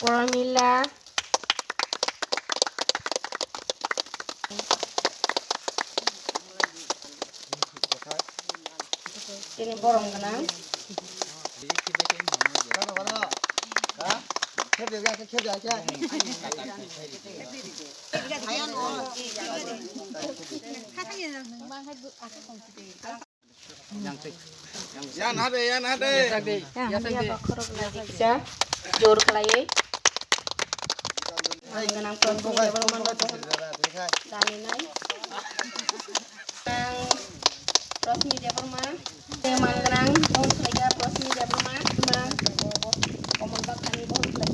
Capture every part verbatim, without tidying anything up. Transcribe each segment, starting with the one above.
Promila. Tini borom gwnang. Yan hade, yan hade. Yang ya bakhorok lai diksa jor khlaiwi. Ang gwnang Prasmi Debbarma no bohon dani nai. Ang Prasmi Debbarma. Ang gwnang bohon khlaikha Prasmi Debbarma. Ang Komol Bakhani bohon khlai.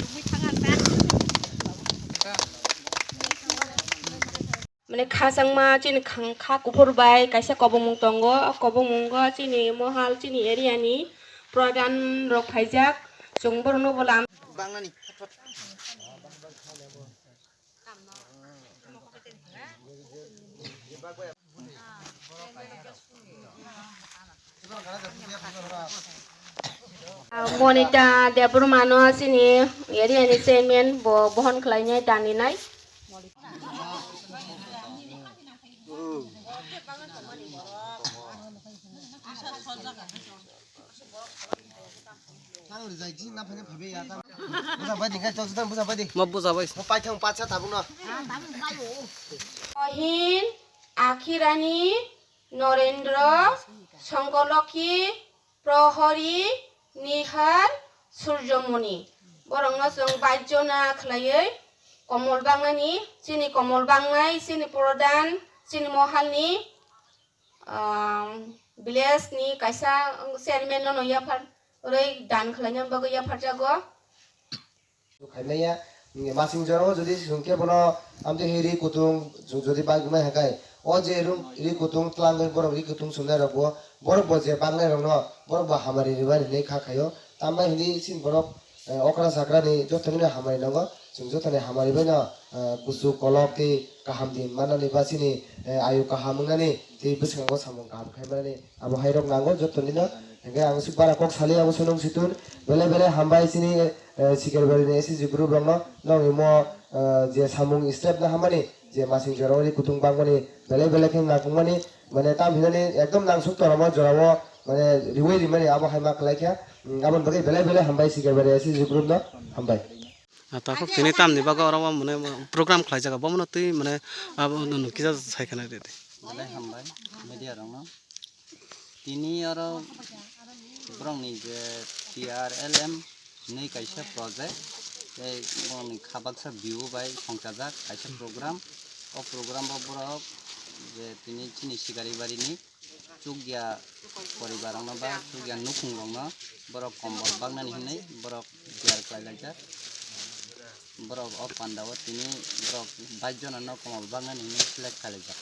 Mane khachangma chini khang-, kha kuphur bai kaisa kobongmung tongo. O kobongmungo chini mohal, chini area ni pradhan rok phaijak. Chwng borokno bo lam- Banglani. Monita Debbarma no chini area ni chairman bo bohon khlainai, daninai. Mo buja bai. Mo paithang pacha tabukno. Ohin, Akhirani, Norendra, Songkolokhi, Prohori, Nihar, Surjomoni. Borokno chwng baichona khlaiwi komol bangnani, chini komol bangnai, chini prodhan, chini mohalni, um, village ni kaisa chairman no no yaphar rwi dan khlaina bagwi yapharjago. Khaimaya, mm, masing jorao jodi swngkhe bono amtwi ri kutung jodi bagwi mai hakai. O je room ri kutung tlangwi borok ri kutung sumnai rokbo, borok bo je bangnai rokno, borok bo hamari rwmani hinwi kha khaio. Tambai hinwi sin borok, eh, okra sakra ni joto ni hamari nango. Chwng joto ni hamari bai no, eh, kuchuk kolok tei kaham din manani ba chini, eh, ayu kaham wngnani tei bwskango samung kaham khai manani. Abo hai rok nango joto nino. Hingke ang si bara kok sali abo sonong situn. Belai belai hambai chini, eh, Sikaribari ni S C G group rok no. Nong imo, eh, je samung step na hamani, je masing jora ori kutung bangmani, belai belai khe nangkukmani, mane tam hinani ekdom nangsuk toramo jorao, mane riwai rimani abo hai ma kwlai khe. Mm, aboni bagwi belai belai hambai Sikaribari S C G group no hambai. Ah, takhuk tini tamni bagwi oro o mane program khlaijak, abono twi mane abo no kisa sai khna rw di. Belai hambai media rokno. Tini oro borokni je T R L M hinwi kaisa project, tei borokni kha baksa view bai songchajak kaisa program. O program o borok je tini chini Sikaribari ni chukya poribar rokno ba chukya nukhung rokno borok kombol baknani hinwi borok tiyar khlai laijak. Borok o panda o tini borok bais jona no kombol baknani hinwi select khlai laijak.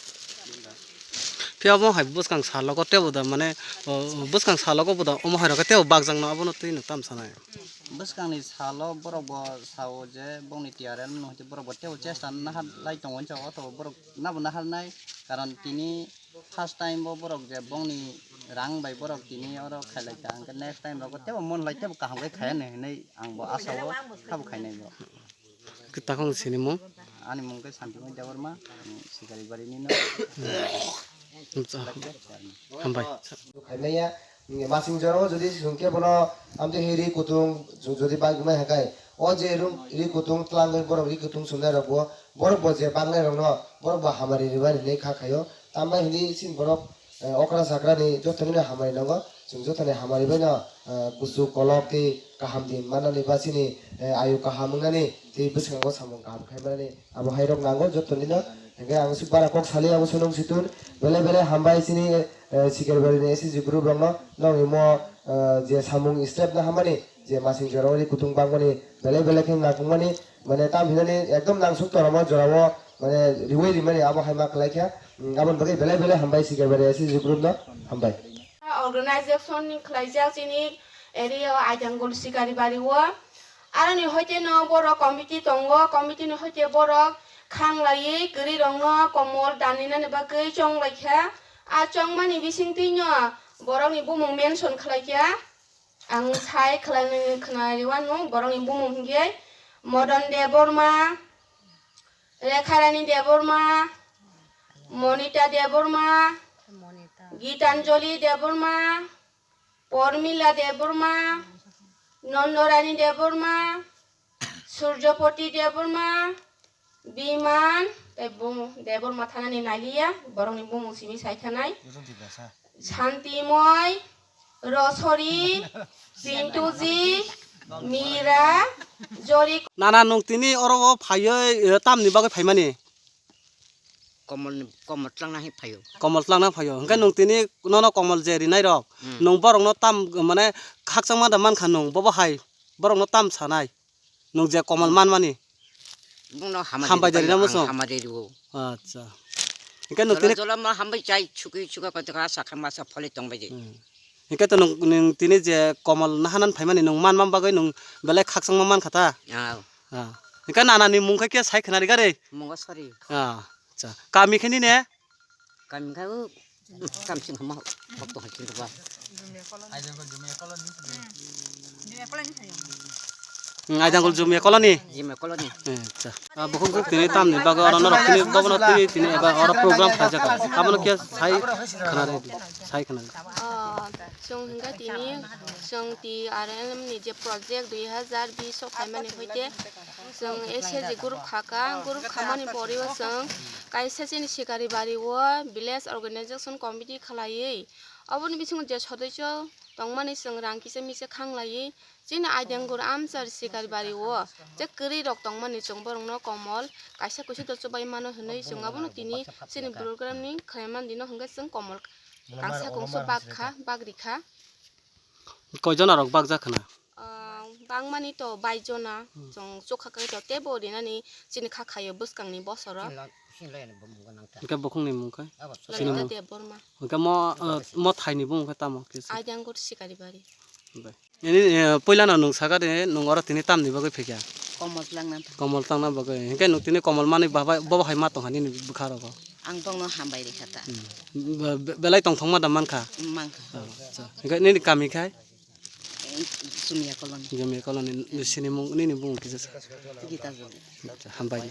Phiya omo hai bwskang salogo tebo da mane, o, bwskang salogo bo da omo hai rok tebo bakjak no abono twi no tam sanai. Bwskangni salo borok bo sao je bongni T R L no hwnkhe borok bo tebo chesta nahar lai tongo hinsa o to borok nabo nahar nai karon tini first time bo borok je bongni rang bai borok tini oro khailai ka hwnkhe next time rogo tebo mon lai tebo kaham khe khaya hinwi ang bo asa o khabo khainai bo. Takhung sini mung? Ani mung khe Santimoi Debbarma, ang Sikaribari ni no. Hambai. Khaimaya, masing jorao jodi swngkhe bono amtwi ri kutung jodi bagwi mai hakai. O je room ri kutung tlangwi borok ri kutung sumnai rokbo, borok bo je bangnai rokno, borok bo hamari rwmani hinwi kha khaio. Tambai hinwi sin borok, eh, okra sakra ni joto ni hamari nango. Chwng joto ni hamari bai no, eh, kuchuk kolok tei kaham din manani ba chini, eh, ayu kaham wngnani tei bwskango samung kaham khai manani. Abo hai rok nango joto nino. Hingke ang si bara kok sali abo sonong situn. Belai belai hambai chini, eh, Sikaribari ni S C G group rokno. Nong imo, eh, je samung step na hamani, je masing jorao ri kutung bangmani, belai belai khe nangkukmani, mane tam hinani ekdom nangsuk toramo jorao, mane riwai rimani abo hai ma kwlai khe. Mm, aboni bagwi belai belai hambai Sikaribari S C G group no hambai. Organization ni khlaijak chini area o Aitangul Sikaribari o. Aroni hoite no borok committee tongo, committee ni hoite borok khang laiwi kwrwi rokno komol daninani bagwi chong laikha. A chongmani bisingtwi no borokni bumung mention khlaikha. Ang sai khlainwi khna riwano borokni bumung hinkhe Modon Debbarma, Rekharani Debbarma, Monita Debbarma, Gitanjali Debbarma, Pormila Debbarma, Nondorani Debbarma, Surjopoti Debbarma, Biman, tei Bumu Debbarma thanani nailiya, borokni bumung simi sai thanai. Santimoy, Rosori, Pintuji, Mira, Jori. Nana, nwng tini oro o phaiwi, eh, tamni bagwi phaimani? Komolni, komol tlangna hai phaio. Komol tlangna phaio. Hwnkhe nwng tini nono komol je rinai rok, Hmm. Nwng borokno tam, mane, khakchangma da mankha nwng, bobo hai borokno tam sanai. Nwng je komol manmani. Bongno hambai Hambai de rina ang muchung. Hambai de rio. Acha. Hwnkhe nwng Jolo tini jolo ma hambai chai chukui chuka koi toka sakha masa phole tongbai de. Hmm. Hwnkhe to nwng, nwng tini je komol nahanan phaimani nwng manma bagwi nwng belai khakchangma mankha ta? Ah. Ah. Hwnkhe nanani mung khe khe sai khwnari gari? Mungo sori. Ah. Acha. Kami khe nini? Kami khe o kam sing hama hok to hakin ba. Hmm, Aidangol Jumia Colony. Jumia Colony. Eh, acha. Ah, bukhuk bukhuk tini tamni bagwi oro norok tini bobono twi tini eba oro program khlaijak. Abono khe sai khwnari, sai khwnari. Ah, chwng hwnkhe tini chwng T R M ni je project dui hazar bish o phaimani hoite chwng S H G group khaka, group khamani poriwo chwng kaisa chini Sikari bari o village organization committee khlaiwi, oboni bisingo je sodoicho tongmani chwng rang kisa misa khanglaiwi, chini Aidangol amchar Sikari bari o je kwrwi rok tongmani chwng borokno komol kaisa kuisu docho bai mano hwnwi chwng abono tini chini program ni khlaimani dino hwnkhe chwng komol kangsa kongso bak kha, bak rikha. Koijon arok bakjak khna? Ah, bangmani to baijona, Hmm. Chwng chukha kai to tebo rinani chini kha khaio bwskangni bosoro. Hwnkhe bukhukni mung khe? Lalita Debbarma. Hwnkhe mo, ah, mo thaini bumung khe tamo kisa? Aidangol Sikari bari. Bai. Ini, eh, puilano nwng saka de, nwng oro tini tamni bagwi phikya? Komol tlangna. Komol tlangna bagwi. Hwnkhe nwng tini komol manwi baba, bobo hai ma tongkha nini bwkha rogo? Ang bongno hambai rikha ta. Hmm. Be-, be-, belai tongthokma da mankha? Mankha. Acha. Hwnkhe nini kami khai? Jumia Colony. Jumia Colony, nini mung, nini bumung kisa sa? Gita Jali. Acha, hambai.